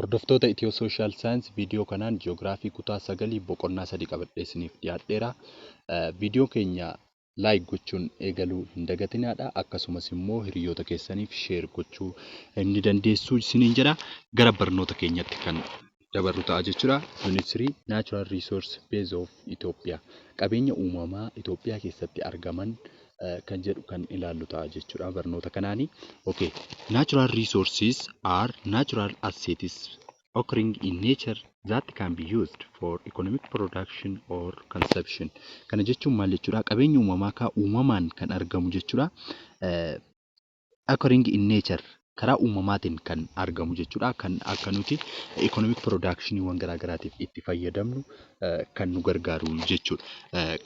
Hordoftoota Ethio Social Science, viidiyoo kanaan ji'oogiraafii kutaa sagalii boqonnaa sadii qabadhee isiniif dhiyaadheera. Viidiyoo keenya like gochuun eegaluu hin dagatinaadha. Akkasumas immoo hiriyoota keessaniif share gochuu ni dandeessu isiniin jedha. Gara barnoota keenyaatti kan dabarru ta'a jechuudha. Unit 3, Natural Resource Base of Ethiopia, qabeenya uumamaa Itoophiyaa keessatti argaman kan jedhu kan ilaallu ta'a jechuudha barnoota kanaani. Okay. Natural resources are natural assets occurring in nature that can be used for economic production or consumption. Kana jechuun maal jechuudha? Qabeenya uumamaa kan uumamaan kan argamu jechuudha. Occurring in nature, karaa uumamaatiin kan argamu jechuudha. Kan akka nuti economic productioniiwwan garaa garaatiif itti fayyadamnu kan nu gargaaru jechuudha.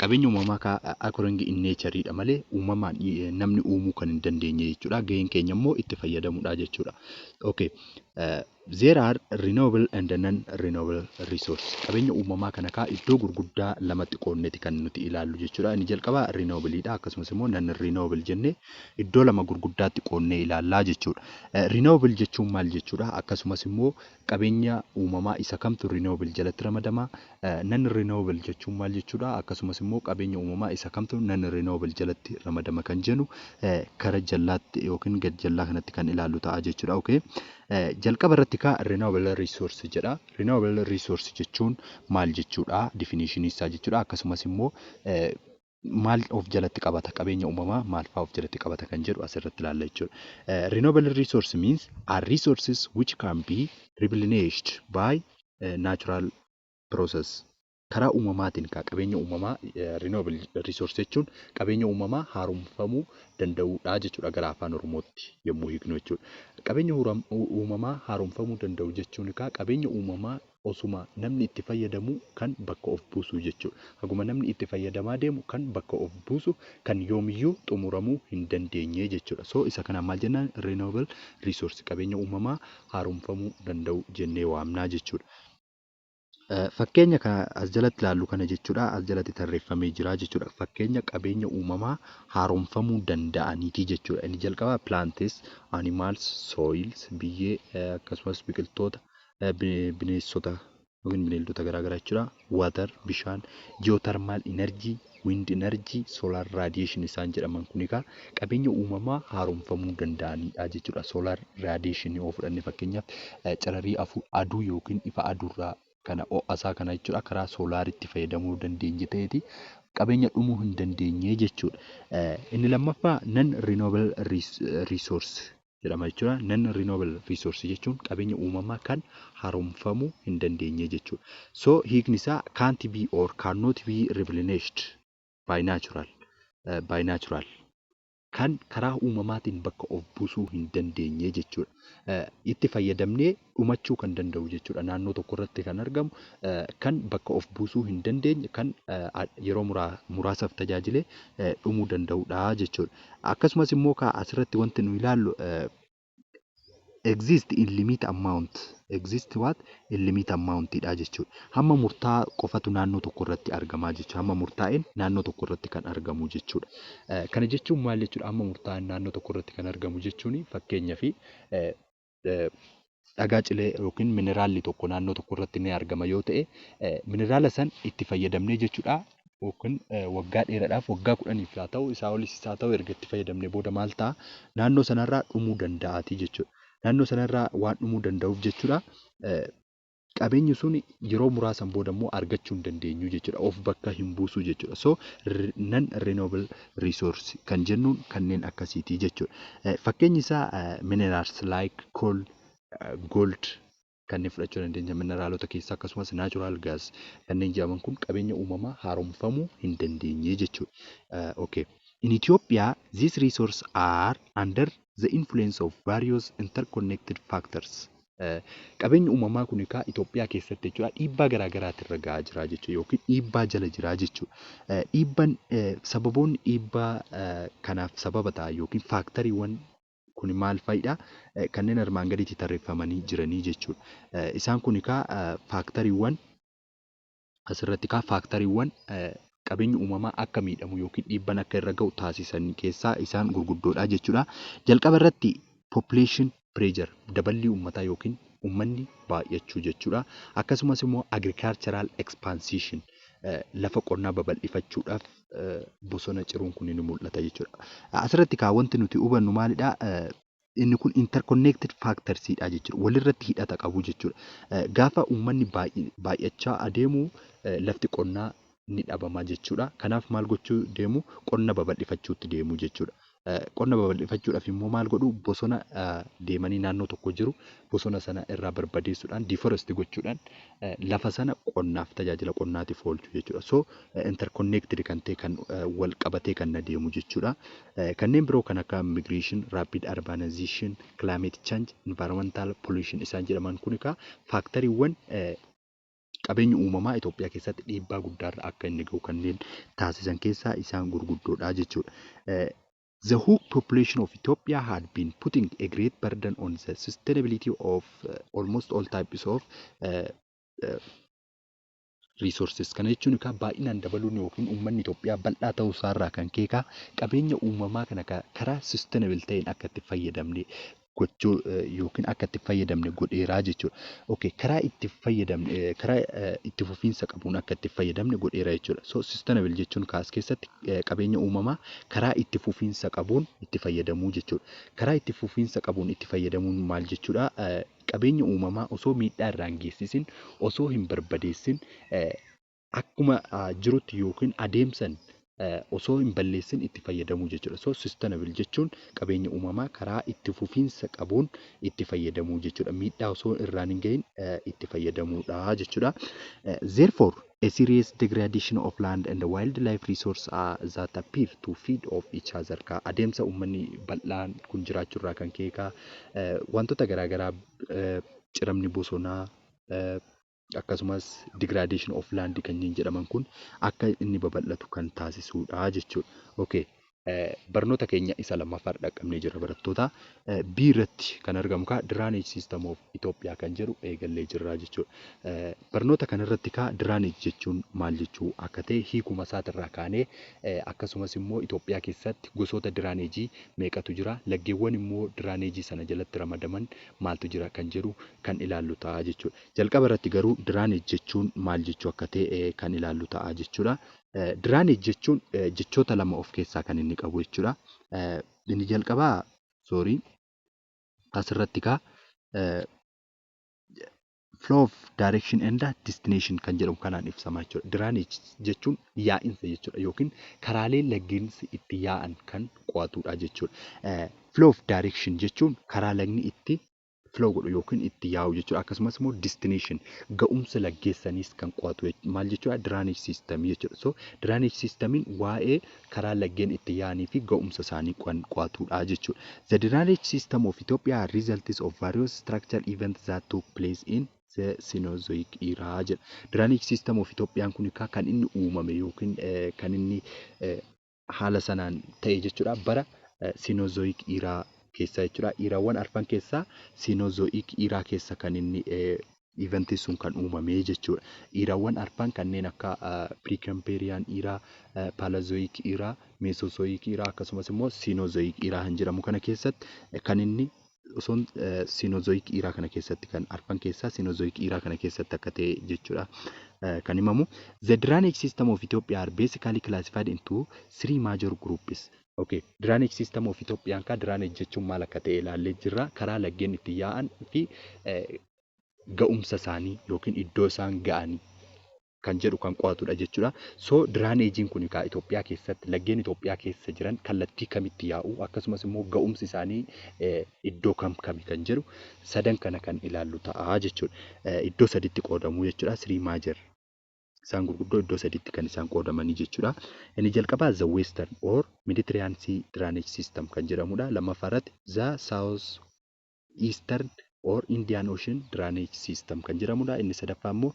Qabeenya uumamaa occurring in nature dha malee uumamaan namni uumuu kan hin dandeenye jechuudha. Gaheen keenya immoo itti fayyadamuudha jechuudha. Okay. There are renewable and non-renewable resource. Qabeenya uumamaa kana kaa iddoo gurguddaa lamatti qoodneeti kan nuti ilaallu jechuudha. Inni jalqabaa renewable dha, akkasumas immoo non-renewable jennee iddoo lama gurguddaatti qoodnee ilaallaa jechuudha. Renewable jechuun maal jechuudha? Akkasumas immoo qabeenya uumamaa isa kamtu renewable jalatti ramadama? Non-renewable jechuun maal jechuudha? Akkasumas immoo qabeenya uumamaa isa kamtu non-renewable jalatti ramadama kan jennu kara jallaatti yookiin gad jallaa kanatti kan ilaallu ta'a jechuudha. Okay. Jalqaba irratti kaa renewable resource jedha. Renewable resource jechuun maal jechuudha? Definition isaa jechuudha. Akkasumas immoo maal of jalatti qabata? Qabeenya uumamaa maal fa'aa of jalatti qabata kan jedhu asirratti ilaalla jechuudha. Renewable resource means are resources which can be replenished by natural process. Karaa uumamaatiin qabeenya uumamaa, renewable resource jechuun qabeenya uumamaa haaromfamuu danda'udha jechuudha gara afaan Oromootti yommuu hiiknu jechuudha. Qabeenya uumamaa haaromfamuu danda'u jechuun egaa qabeenya uumamaa osuma namni itti fayyadamuu kan bakka of buusu jechuudha. Haguma namni itti fayyadamaa deemu kan bakka of buusu, kan yoomiyyuu xumuramuu hin dandeenye jechuudha. So isa kanaan maal jennaan? Renewable resource, qabeenya uumamaa haaromfamuu danda'u jennee waamnaa jechuudha. Fakkeenya as jalatti ilaallu kana jechuudha. As jalatti tarreeffamee jira jechuudha. Fakkeenya qabeenya uumamaa haaromfamuu danda'aniiti jechuudha. Inni jalqabaa plants, animals, soils, biyyee, akkasumas biqiltoota, bineensota yookiin bineeldota garaagaraa jechuudha. Water, bishaan, geothermal energy, wind energy, solar radiation isaan jedhaman kun egaa qabeenya uumamaa haaromfamuu danda'anidha jechuudha. Solar radiation yoo fudhanne, fakkeenyaaf cararii aduu yookiin ifa aduurraa kana ho'a kana jechuudha, karaa soolariitti fayyadamuu dandeenya ta'eeti qabeenya dhumuu hin dandeenye jechuudha. Inni lammaffaa non renewable resource jedhama jechuudha. Non renewable resource jechuun qabeenya uumamaa kan haaromfamuu hin dandeenye jechuudha. So hiikni isaa can't be or cannot be replenished by natural, kan karaa uumamaatiin bakka of buusuu hin dandeenye jechuudha. Itti fayyadamnee dhumachuu kan danda'u jechuudha. Naannoo tokko irratti kan argamu, kan bakka of buusuu hin dandeenye, kan yeroo muraasaaf tajaajilee dhumuu danda'udha jechuudha. Akkasumas immoo asirratti wanti nu ilaallu exist in limit amount, exist what in limit amount dha jechuudha. Hamma murtaa'aa qofatu naannoo tokko irratti argamaa jechuudha. Hamma murtaa'een naannoo tokko irratti kan argamu jechuudha. Kana jechuun maal jechuudha? Hamma murtaa'een naannoo tokko irratti kan argamu jechuun, fakkeenyaaf dhagaa cilee yookiin mineraalli tokko naannoo tokko irratti ni argama yoo ta'e, mineraala sana itti fayyadamnee jechuudha, yookiin waggaa dheeraadhaaf, waggaa 10f haa ta'u, isaa olis haa ta'u, erga itti fayyadamnee booda maal ta'a? Naannoo sanarraa dhumuu danda'aatii jechuudha. Naannoo sanarraa waan dhumuu danda'uuf jechuudha, qabeenyi sun yeroo muraasaan booda immoo argachuu hin dandeenyu jechuudha. Of bakka hin buusu jechuudha. So non renewable resource kan jennuun kanneen akkasiiti jechuudha. Fakkeenyi isaa minerals like coal, gold kanneen fudhachuu dandeenya mineraalota keessaa, akkasumas natural gas kanneen jedhaman kun qabeenya uumamaa haaromfamuu hin dandeenye jechuudha. Okay. In Ethiopia, these resources are under the influence of various interconnected factors. Qabeenyi uumamaa kun egaa Itoophiyaa keessatti jechuudha dhiibbaa garaa garaatiin irra gahaa jira jechuudha yookiin dhiibbaa jala jira jechuudha. Dhiibbaan, sababoonni dhiibbaa kanaaf sababa ta'an yookiin factoriiwwan kun maal fa'idha? Kanneen armaan gaditti tarreeffamanii jiranii jechuudha. Isaan kun egaa factoriiwwan asirratti egaa factoriiwwan qabeenyi uumamaa akka miidhamu yookiin dhiibbaan akka irra gahu taasisan keessaa isaan gurguddoodha jechuudha. Jalqaba irratti population pressure, daballii uummataa yookiin Uummanni baay'achuu jechuudha. Akkasumas immoo agricultural expansion, lafa qonnaa babal'ifachuudhaaf bosona ciruun kun ni mul'ata jechuudha. Asirratti kaa wanti nuti hubannu maalidhaa? Inni kun interconnected factorsiidha jechuudha. Walirratti hidhata qabu jechuudha. Gaafa uummanni baay'achaa adeemu lafti qonnaa ni dhabama jechuudha. Kanaaf maal gochuu deemu? Qonna babal'ifachuutti deemu jechuudha. Qonna babal'ifachuudhaaf immoo maal godhu? Bosona deemanii naannoo tokko jiru bosona sana irraa barbadeessuudhaan, deforest gochuudhaan, lafa sana qonnaaf, tajaajila qonnaatiif oolchu jechuudha. So interconnected kan ta'e, kan wal qabatee kan adeemu jechuudha. Kanneen biroo kan akka migration, rapid urbanization, climate change, environmental pollution isaan jedhaman kun egaa factoriiwwan qabeenyi uumamaa Itoophiyaa keessatti dhiibbaa guddaarra akka inni gahu kanneen taasisan keessaa isaan gurguddoodha jechuudha. The huge population of Ethiopia had been putting a great burden on the sustainability of almost all types of resources. Kana jechuun egaa baay'inaan dabaluun yookiin uummanni Itoophiyaa bal'aa ta'uu isaarraa kan ka'e qabeenya uumamaa kana karaa sustainable ta'een akka itti fayyadamne gochuu yookiin akka itti fayyadamne godheeraa jechuudha. Okay, karaa itti fayyadamne, karaa itti fufiinsa qabuun akka itti fayyadamne godheera jechuudha. So sustainable jechuun kaas keessatti qabeenya uumamaa karaa itti fufiinsa qabuun itti fayyadamuu jechuudha. Karaa itti fufiinsa qabuun itti fayyadamuun maal jechuudha? Qabeenya uumamaa osoo miidhaa irraan hin geessisin, osoo hin barbadeessin, akkuma jirutti yookiin adeemsan osoo hin balleessin itti fayyadamuu jechuudha. So sustainable jechuun qabeenya uumamaa karaa itti fufiinsa qabuun itti fayyadamuu jechuudha. Miidhaa osoo irraan hin gahin itti fayyadamuudha jechuudha. Therefore, a serious degradation of land and wildlife resource are that appear to feed off each other. Ka adeemsa uummanni bal'aan kun jiraachuu irraa kan ka'e wantoota garaagaraa, ciramni bosonaa, akkasumas degradation of land kanneen jedhaman kun akka inni babal'atu kan taasisudha jechuudha. Okay. Barnoota keenya isa lammaffaa dhaqqabnee jira, barattoota. B irratti kan argamu kaa drainage system of Itoophiyaa kan jedhu eegallee jirra jechuudha. Barnoota kanarratti kaa drainage jechuun maal jechuu akka ta'e hiikuma isaatirraa kaanee, akkasumas immoo Itoophiyaa keessatti gosoota drainageii meeqatu jira, laggeewwan immoo drainageii sana jalatti ramadaman maaltu jira kan jedhu kan ilaallu ta'a jechuudha. Jalqaba irratti garuu drainage jechuun maal jechuu akka ta'e kan ilaallu ta'a jechuudha. Drainage jechuun jechoota lama of keessaa kan inni qabu jechuudha. Inni jalqabaa, sorry, asirratti kaa flow of direction and destination kan jedhamu kanaan ibsama jechuudha. Drainage jechuun yaa'insa jechuudha yookiin karaalee laggeensi itti yaa'an kan qo'atudha jechuudha. Flow of direction jechuun karaa lagni itti flow godhu yookiin itti yaa'u jechuudha. Akkasumas immoo destination, ga'umsa laggeessaniis kan qo'atu maal jechuudha? Drainage system jechuudha. So drainage systemiin waa'ee karaa laggeen itti yaa'anii fi ga'umsa isaanii kan qo'atudha jechuudha. The drainage system of Ethiopia are results of various structural events that took place in the Cenozoic era jedha. Drainage system of Itoophiyaan kun kan inni uumame yookiin kan inni haala sanaan ta'e jechuudha bara Cenozoic era keessa jechuudha. Eraawwan arfan keessaa Cenozoic era keessa kan inni eventiin sun kan uumame jechuudha. Eraawwan arfan kanneen akka Precambrian era, Paleozoic era, Mesozoic era, akkasumas immoo Cenozoic era kan jedhamu kana keessatti kan inni osoon Cenozoic era kana keessatti, kan arfan keessaa Cenozoic era kana keessatti akka ta'e jechuudha kan himamu. The drainage system of Ethiopia are basically classified into three major groups. Okay. Drainage system of Itoophiyaan kaa drainage jechuun maal akka ta'e ilaallee jirra. Karaa laggeen itti yaa'an fi ga'umsa isaanii yookiin iddoo isaan ga'an kan jedhu kan qo'atudha jechuudha. So drainageiin kun egaa Itoophiyaa keessatti laggeen Itoophiyaa keessa jiran kallattii kamitti yaa'u, akkasumas immoo ga'umsi isaanii iddoo kam kami kan jedhu sadan kana kan ilaallu ta'a jechuudha. Iddoo saditti qoodamuu jechuudha. Three major isaan gurguddoo iddoo saditti kan isaan qoodamanii jechuudha. Inni jalqabaa the Western or Mediterranean Sea Drainage System kan jedhamudha. Lammaffaa irratti the South Eastern or Indian Ocean Drainage System kan jedhamudha. Inni sadaffaa immoo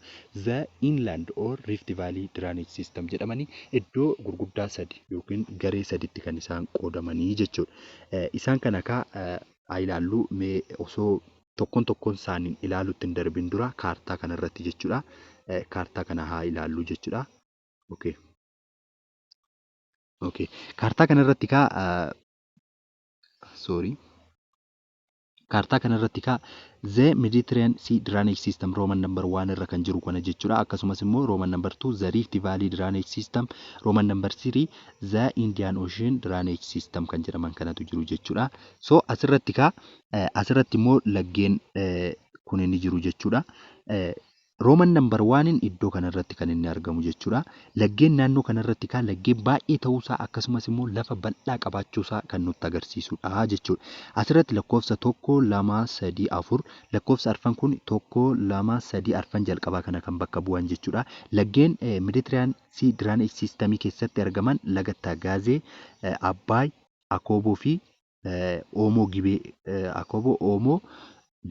the Inland or Rift Valley Drainage System jedhamanii iddoo gurguddaa sadi yookiin garee saditti kan isaan qoodamanii jechuudha. Isaan kana kaa haa ilaallu mee, osoo tokkoon tokkoon isaanii ilaaluutti hin darbin dura kaartaa kanarratti jechuudha. Kaartaa kana haa ilaallu jechuudha. Okay. Okay. Kaartaa kanarratti kaa, sorry. Kaartaa kanarratti kaa The Mediterranean Sea Drainage System Roman number 1 irra kan jiru kana jechuudha. Akkasumas immoo Roman number 2 The Rift Valley Drainage System, Roman number 3 The Indian Ocean Drainage System kan jedhaman kanatu jiru jechuudha. So asirratti kaa asirratti immoo laggeen kun inni jiru jechuudha. Roman number 1 iddoo kanarratti kan inni argamu jechuudha. Laggeen naannoo kanarratti kaa laggeen baay'ee ta'uusaa akkasumas immoo lafa bal'aa qabaachuusaa kan nutti agarsiisudha jechuudha. Asirratti lakkoofsa tokko, lama, sadii, afur, lakkoofsa arfan kun tokko, lama, sadii, arfan jalqabaa kana kan bakka bu'an jechuudha. Laggeen Mediterranean Sea Drainage System keessatti argaman laga Tagaazee, Abbaay, Akooboo fi Oomoo Gibee, Akooboo, Oomoo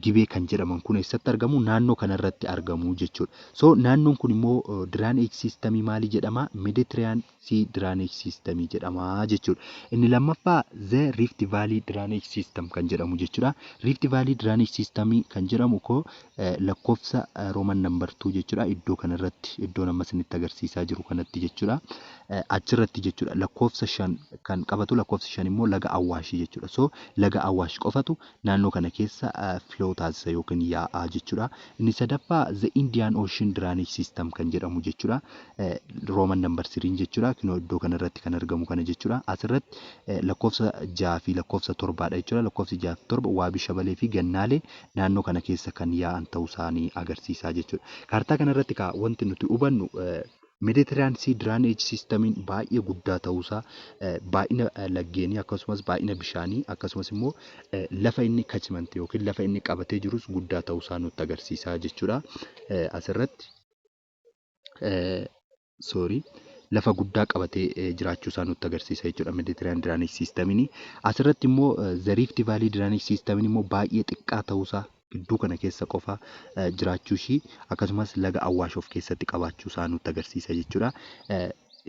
Gibee kan jedhaman kun eessatti argamu? Naannoo kanarratti argamu jechuudha. So naannoon kun immoo drainage systemii maalii jedhama? Mediterranean Sea Drainage System jedhama jechuudha. Inni lammaffaa The Rift Valley Drainage System kan jedhamu jechuudha. Rift Valley Drainage System kan jedhamu koo lakkoofsa Roman number 2 jechuudha. Iddoo kanarratti, iddoo amma isinitti agarsiisaa jiru kanatti jechuudha. Achirratti jechuudha, lakkoofsa 5 kan qabatu, lakkoofsa 5 immoo laga Awwaashii jechuudha. So laga Awwaash qofatu naannoo kana keessa flow taasisa yookiin yaa'aa jechuudha. Inni sadaffaa The Indian Ocean Drainage System kan jedhamu jechuudha. Roman number 3 jechuudha. Kunoo iddoo kanarratti kan argamu kana jechuudha. Asirratti lakkoofsa 6 fi lakkoofsa 7dha jechuudha. Lakkoofsi 6 fi 7 Waabii Shabalee fi Gannaalee naannoo kana keessa kan yaa'an ta'uu isaanii agarsiisaa jechuudha. Kaartaa kanarratti kaa wanti nuti hubannu Mediterranean Sea Drainage Systemiin baay'ee guddaa ta'uusaa, baay'ina laggeenii akkasumas baay'ina bishaanii akkasumas immoo lafa inni catchment yookiin lafa inni qabatee jirus guddaa ta'uusaa nutti agarsiisaa jechuudha. Asirratti, sorry, lafa guddaa qabatee jiraachuusaa nutti agarsiisa jechuudha Mediterranean Drainage Systemiin. Asirratti immoo The Rift Valley Drainage Systemiin immoo baay'ee xiqqaa ta'uusaa, gidduu kana keessa qofa jiraachuu ishii akkasumas laga Awwaash of keessatti qabaachuu isaa nutti agarsiisa jechuudha.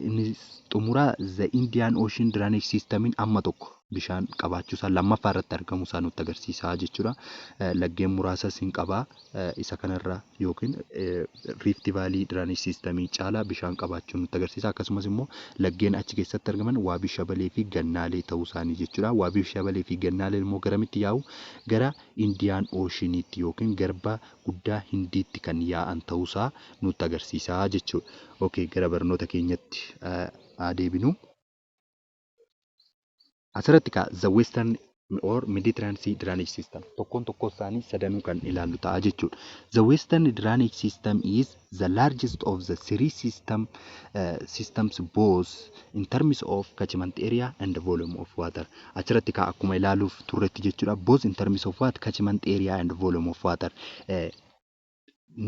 Inni xumuraa The Indian Ocean Drainage Systemiin amma tokko bishaan qabaachuu isaa, lammaffaa irratti argamuu isaa nutti agarsiisa jechuudha. Laggeen muraasas hin qabaa, isa kanarra yookiin Rift Valley Drainage Systemii caalaa bishaan qabaachuu nutti agarsiisa. Akkasumas immoo laggeen achi keessatti argaman Waabii Shabalee fi Gannaalee ta'uu isaanii jechuudha. Waabii Shabalee fi Gannaaleen immoo garamitti yaa'u? Gara Indian Oceaniitti yookiin garba guddaa Hindiitti kan yaa'an ta'uusaa nutti agarsiisa jechuudha. Okay, gara barnoota keenyatti adeebinu. Asirratti kaa The Western or Mediterranean Sea Drainage System tokkoon tokkoon isaanii sadanuu kan ilaallu ta'a jechuudha. The Western Drainage System is the largest of the three systems, both in terms of catchment area and the volume of water. Achirratti kaa akkuma ilaaluuf turretti jechuudha. Both in terms of what? Catchment area and volume of water.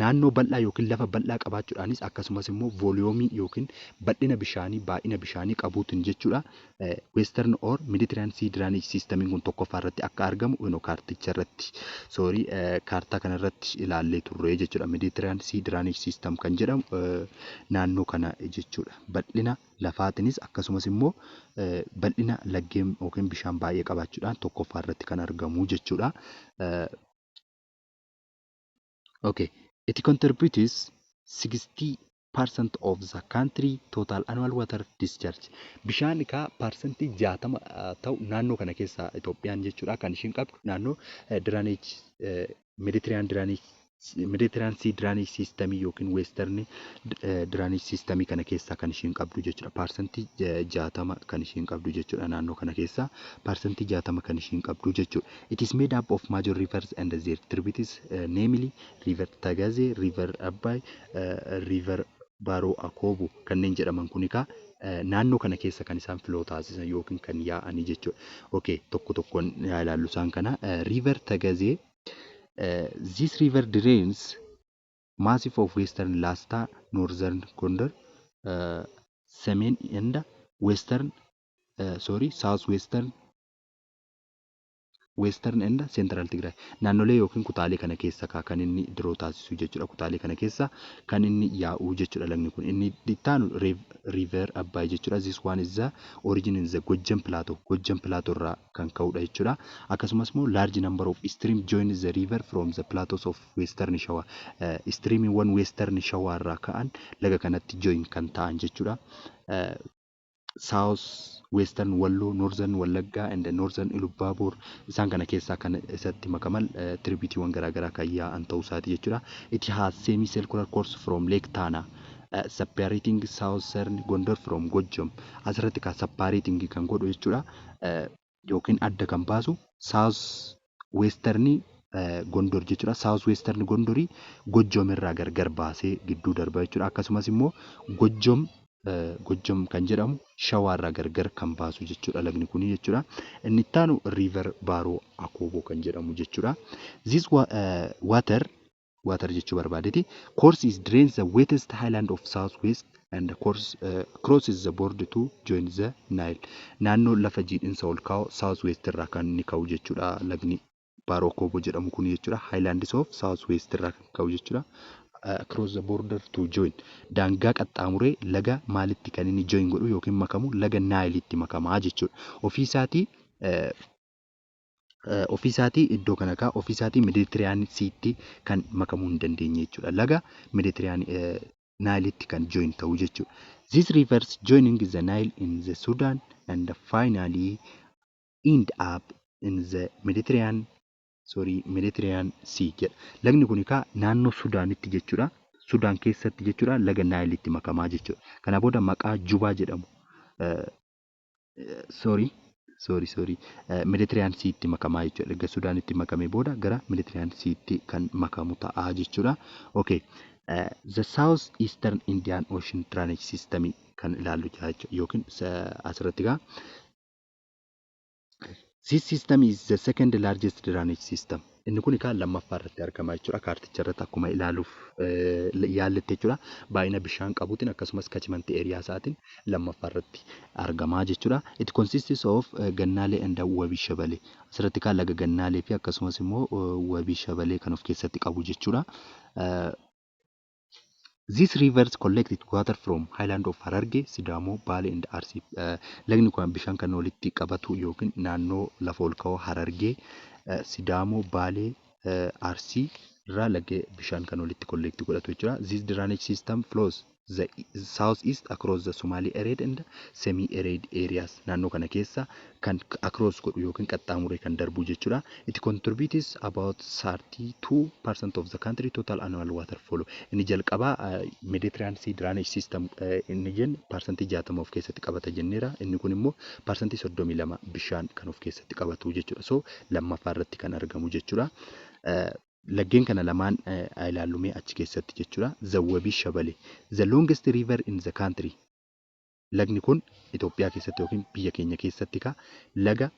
Naannoo bal'aa yookiin lafa bal'aa qabaachuudhaanis akkasumas immoo volumeii yookiin bal'ina bishaanii, baay'ina bishaanii qabuutiin jechuudha. Western or Mediterranean Sea Drainage Systemiin kun tokkoffaa irratti akka argamu kaarticha irratti, sorry, kaartaa kanarratti ilaallee turre jechuudha. Mediterranean Sea Drainage System kan jedhamu naannoo kana jechuudha. Bal'ina lafaatiinis akkasumas immoo bal'ina laggeen yookiin bishaan baay'ee qabaachuudhaan tokkoffaa irratti kan argamu jechuudha. Okay. It contributes 60% of the country total annual water discharge. Bishaan kaa 60% ta'u naannoo kana keessa Itoophiyaan jechuudha kan ishiin qabdu, naannoo drainage Mediterranean drainage, Mediterranean Sea Drainage System yookiin Western Drainage System kana keessaa kan ishiin qabdu jechuudha. 60% kan ishiin qabdu jechuudha, naannoo kana keessaa 60% kan ishiin qabdu jechuudha. It is made up of major rivers and their tributaries, namely River Tagaze, River Abbay, River Baro Akobo kanneen jedhaman kun egaa naannoo kana keessa kan isaan flow taasisan yookiin kan yaa'anii jechuudha. Okay, tokko tokkoon yaa ilaallu isaan kana. River Tagaze, this river drains massive of western Lasta, northern Gondar, Semen and western, sorry, south western, western and central Tigray. Naannolee yookiin kutaalee kana keessa kan inni draw taasisu jechuudha. Kutaalee kana keessa kan inni yaa'u jechuudha lagni kun. Inni itti aanu River Abbaay jechuudha. This one is the origin in the Gojjam Plateau. Gojjam Plateau irraa kan ka'udha jechuudha. Akkasumas immoo large number of stream join the river from the plateaus of western Shawaa. Streamiiwwan western Shawaa irraa ka'an laga kanatti join kan ta'an jechuudha. South Western Walloo, Northern Wallaggaa and Northern Ilubbaabor isaan kana keessaa kan isatti makaman tributarywwan garaagaraa kan yaa'an ta'uu isaati jechuudha. It has semi-circular course from Lake Tana, separating Southern Gondar from Gojjam. Asirratti kan separating kan godhu jechuudha. Yookiin adda kan baasu South Western Gondor jechuudha. South Western Gondorii Gojjam irraa gargar baasee gidduu darba jechuudha. Akkasumas immoo Gojjam kan jedhamu Shawaarraa gargar kan baasu jechuudha lagni kuni jechuudha. Inni itti aanu River Baaroo Akooboo kan jedhamu jechuudha. This water jechuu barbaadeeti. Course is drains the wettest highland of south west and course crosses the border to join the Nile. Naannoo lafa jiidhinsa ol ka'oo south west irraa kan inni ka'u jechuudha lagni Baaroo Akooboo jedhamu kun jechuudha. Highlands of south west irraa kan ka'u jechuudha. Across the border to join, daangaa qaxxaamuree laga maalitti kan inni join godhu yookiin makamu? Laga Naayilitti makamaa jechuudha. Ofiisaatii iddoo kana kaa ofiisaatii Mediterranean Seatti kan makamuu hin dandeenye jechuudha. Laga Mediterranean Naayilitti kan join ta'u jechuudha. These rivers joining the Nile in the Sudan and finally end up in the Mediterranean, sorry, Mediterranean Sea jedha. Lagni kun egaa naannoo Sudaanitti jechuudha. Sudaan keessatti jechuudha laga Naayilitti makamaa jechuudha. Kana booda maqaa Jubaa jedhamu, sorry, Mediterranean Seatti makamaa jechuudha. Erga Sudaanitti makamee booda gara Mediterranean Seatti kan makamu ta'a jechuudha. Okay. The South Eastern Indian Ocean Drainage System kan ilaallu jira jechuudha. Yookiin asirratti egaa this system is the second largest drainage system. Inni kun egaa lammaffaa irratti argama jechuudha. Kaarticha irratti akkuma ilaaluuf yaalletti jechuudha. Baay'ina bishaan qabuutiin akkasumas catchment area isaatiin lammaffaa irratti argama jechuudha. It consists of Gannaalee and Wabii Shabalee. Asirratti kan laga Gannaalee fi akkasumas immoo Wabii Shabalee kan of keessatti qabu jechuudha. These rivers collected water from highland of Hararge, Sidamo, Bale and Arsi. Lagni kun bishaan kan walitti qabatu yookiin naannoo lafa ol ka'oo Harargee, Sidaamoo, Baalee, Arsii irraa lagee bishaan kan walitti collect godhatu jechuudha. This drainage system flows the south east across the Somali arid and semi arid areas. Naannoo kana keessa kan across godhu yookiin qaxxaamuree kan darbu jechuudha. It contributes about 32% of the country total annual water flow. Inni jalqabaa Mediterranean Sea drainage system inni jenne 60% of keessatti qabata jenneera. Inni kun immoo 32% bishaan kan of keessatti qabatu jechuudha. So lammaffaa irratti kan argamu jechuudha. Laggeen kana lamaan ilaallumee achi keessatti jechuudha. The Wabii Shabalee. The longest river in the country. Lagni kun Itoophiyaa keessatti yookiin biyya keenya keessatti ka laga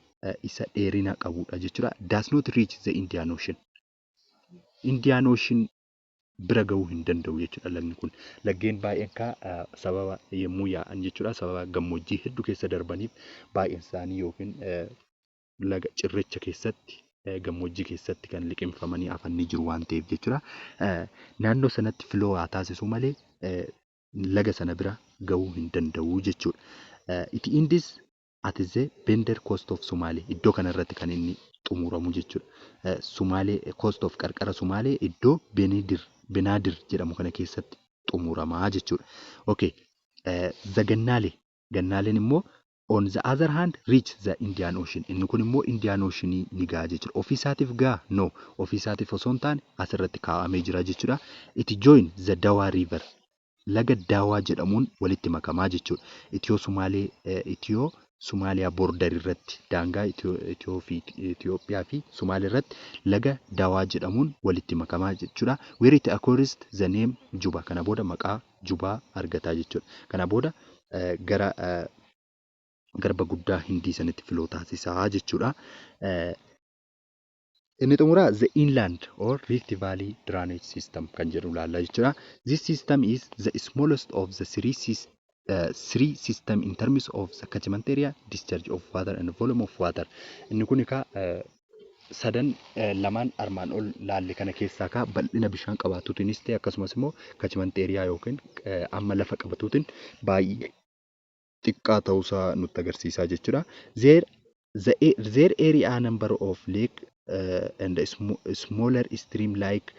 isa dheerina qabudha jechuudha. Does not reach the Indian Ocean. Indian Ocean bira gahuu hin danda'u jechuudha lagni kun. Laggeen baay'een kaa sababa yommuu yaa'an jechuudha, sababa gammoojjii hedduu keessa darbaniif baay'een isaanii yookiin laga cirracha keessatti, gammoojjii keessatti kan liqimfamanii hafan ni jiru waan ta'eef jechuudha. Naannoo sanatti flow haa taasisu malee laga sana bira gahuu hin danda'u jechuudha. It ends at the Benadir coast of Somalia. Iddoo kanarratti kan inni xumuramu jechuudha. Sumaalee coast of, qarqara Sumaalee iddoo Benaadir jedhamu kana keessatti xumuramaa jechuudha. Okay. The Gannaalee. Gannaaleen immoo on the other hand reach the Indian Ocean. Inni kun immoo Indian Ocean ni gaha jechuudha. Ofii isaatiif gaha? No. Ofii isaatiif osoo hin taane asirratti kaa'amee jira jechuudha. It join the Dawa River. Laga Daawaa jedhamuun walitti makamaa jechuudha. Itiyoo Sumaalee, Itiyoo Sumaaliyaa border irratti, daangaa Itoophiyaa fi Sumaalee irratti laga Daawaa jedhamuun walitti makamaa jechuudha. Where it acquires the name Juba. Kana booda maqaa Jubaa argataa jechuudha. Kana booda gara garba guddaa Hindii sanitti flow taasisaa jechuudha. Inni xumuraa the inland or Rift Valley drainage system kan jedhu ilaalla jechuudha. This system is the smallest of the three system in terms of the catchment area, discharge of water and volume of water. Inni kun egaa sadan lamaan armaan ol laalle kana keessaa kaa bal'ina bishaan qabaatuutiinis ta'e akkasumas immoo catchment area yookiin amma lafa qabatuutiin baay'ee xiqqaa ta'uusaa nutti agarsiisaa jechuudha. There area number of lake and smaller stream like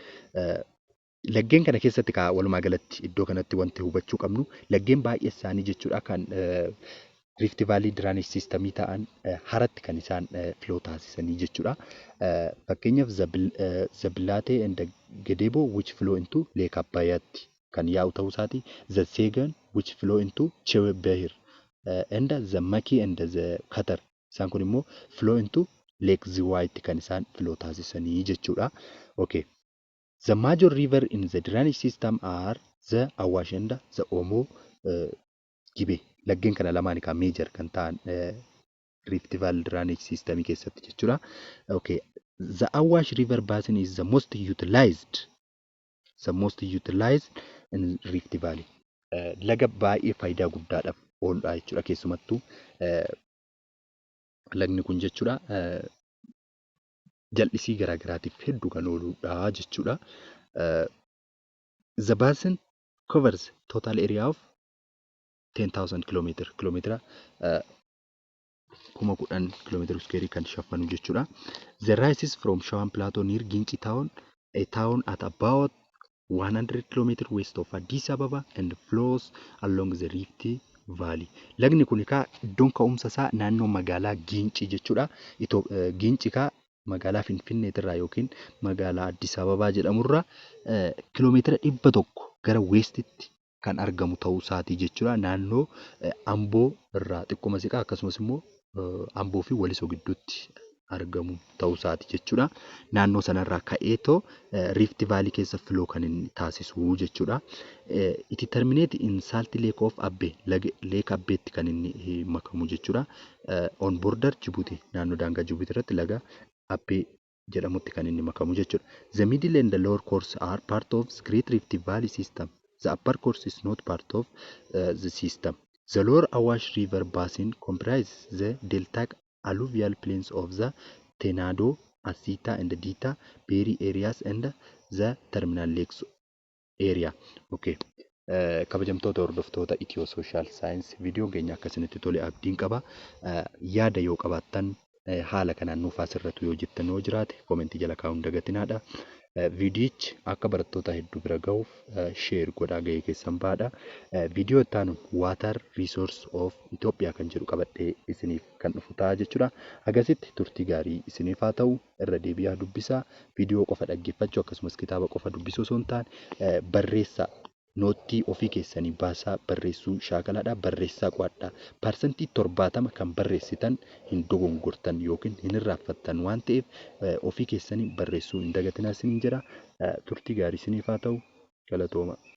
laggeen kana keessatti kaa walumaa galatti iddoo kanatti wanti hubachuu qabnu laggeen baay'ee isaanii jechuudha kan Rift Valley Drainage System ta'an haratti kan isaan flow taasisanii jechuudha. Fakkeenyaaf, the Bilate and the Gedebo, which flow into Lake Abbayyaatti kan yaa'u ta'uu isaati. The Segan, which flow into Chew Bahir, and the Maki and the Katar, isaan kun immoo flow into Lake Ziwaayitti kan isaan flow taasisanii jechuudha. Okay. The major river in the drainage system are the Awash and the Omo Gibe. Laggeen kana lamaan kan major kan ta'an Rift Valley Drainage System keessatti jechuudha. Okay. The Awash River Basin is the most utilized in Rift Valley. Laga baay'ee faayidaa guddaadhaaf ooludha jechuudha. Keessumattuu lagni kun jechuudha jal'isii garaa garaatiif hedduu kan ooludha jechuudha. The basin covers total area of 10,000 kilometer, kiiloomeetira 10,000 kiiloomeetira square kan shaffanu jechuudha. The rises from Shawan Plateau near Ginci town, a town at about 100 km west of Addis Ababa, and flows along the Rift Valley. Lagni kun egaa iddoon ka'umsa isaa naannoo magaalaa Gincii jechuudha. Gincii kaa magaalaa Finfinneetirraa yookiin magaalaa Addis Ababaa jedhamurraa kiiloomeetira 100 gara westitti kan argamu ta'uu isaatii jechuudha. Naannoo Amboo irraa xiqqooma siqaa, akkasumas immoo Amboo fi Walisoo gidduutti argamu ta'uu isaati jechuudha. Naannoo sanarraa ka'eetoo Rift Valley keessa flow kan inni taasisu jechuudha. It terminate in Salt Lake of Abbee, Lake Abbeetti kan inni makamu jechuudha. On border Djibouti, naannoo daangaa Djibouti irratti laga Abbee jedhamutti kan inni makamu jechuudha. The middle and the lower course are part of the Great Rift Valley system. The upper course is not part of the system. The lower Awash River basin comprises the deltaic alluvial plains of the Tenado, Asita and Dita Beri areas and the terminal lakes area. Okay. Kabajamtoota hordoftoota Ethio Social Science, viidiyoon keenya akkasinitti tole abdiin qaba. Yaada yoo qabaattan, haala kanaan nuuf asirratti yoo jettan yoo jiraate, koomentii jala kaa'uun dagatinaadha. Viidiyichi akka barattoota hedduu bira gahuuf share godhaa, gahee keessan bahaadha. Viidiyoo itti aanuun Water Resource of Ethiopia kan jedhu qabadhee isiniif kan dhufu ta'a jechuudha. Agasitti turtii gaarii isiniif haa ta'u. Irra deebi'aa dubbisaa. Viidiyoo qofa dhaggeeffachuu akkasumas kitaaba qofa dubbisuu osoo hin taane, barreessaa, noottii ofii keessanii baasaa, barreessuu shaakalaadha. Barreessaa qo'adhaa. 70% kan barreessitan hin dogongortan yookiin hin irraanfattan waan ta'eef, ofii keessanii barreessuu hin dagatinaa isiniin jedha. Turtii gaarii isiniif haa ta'u. Galatooma.